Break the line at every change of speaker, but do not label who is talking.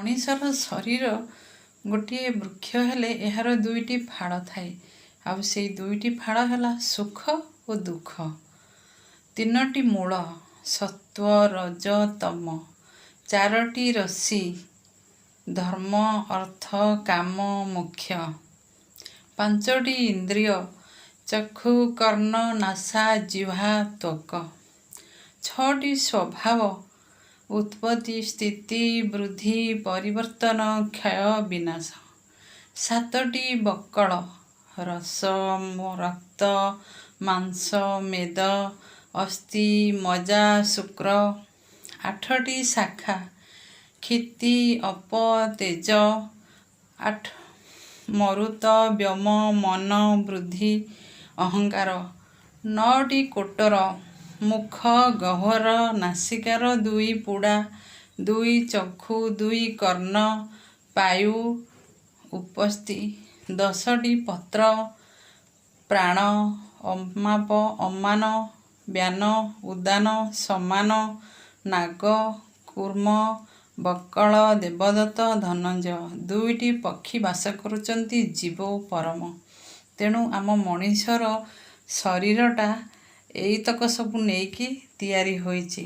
ମଣିଷର ଶରୀର ଗୋଟିଏ ବୃକ୍ଷ ହେଲେ ଏହାର ଦୁଇଟି ଫାଳ ଥାଏ, ଆଉ ସେଇ ଦୁଇଟି ଫାଳ ହେଲା ସୁଖ ଓ ଦୁଃଖ। ତିନୋଟି ମୂଳ, ସତ୍ତ୍ୱ, ରଜ, ତମ। ଚାରୋଟି ରସି, ଧର୍ମ, ଅର୍ଥ, କାମ, ମୋକ୍ଷ। ପାଞ୍ଚଟି ଇନ୍ଦ୍ରିୟ, ଚକ୍ଷୁ, କର୍ଣ୍ଣ, ନାସା, ଜିହ୍ୱା, ତ୍ୱକ। ଛଅଟି ସ୍ୱଭାବ, ଉତ୍ପତ୍ତି, ସ୍ଥିତି, ବୃଦ୍ଧି, ପରିବର୍ତ୍ତନ, କ୍ଷୟ, ବିନାଶ। ସାତଟି ବକଳ, ରସ, ରକ୍ତ, ମାଂସ, ମେଦ, ଅସ୍ଥି, ମଜ୍ଜା, ଶୁକ୍ର। ଆଠଟି ଶାଖା, କ୍ଷିତି, ଅପ, ତେଜ, ଆଠ ମରୁତ, ବ୍ୟୋମ, ମନ, ବୁଦ୍ଧି, ଅହଙ୍କାର। ନଅଟି କୋଟର, ମୁଖ ଗହ୍ୱର, ନାସିକାର ଦୁଇ ପୁଡ଼ା, ଦୁଇ ଚକ୍ଷୁ, ଦୁଇ କର୍ଣ୍ଣ, ପାୟୁ, ଉପସ୍ଥି। ଦଶଟି ପତ୍ର, ପ୍ରାଣ, ଅମାପ, ଅମାନ, ବ୍ୟାନ, ଉଦାନ, ସମାନ, ନାଗ, କୂର୍ମ, ବକଳ, ଦେବଦତ୍ତ, ଧନଞ୍ଜୟ। ଦୁଇଟି ପକ୍ଷୀ ବାସ କରୁଛନ୍ତି, ଜୀବ ଓ ପରମ। ତେଣୁ ଆମ ମଣିଷର ଶରୀରଟା ଏଇତକ ସବୁ ନେଇକି ତିଆରି ହୋଇଛି।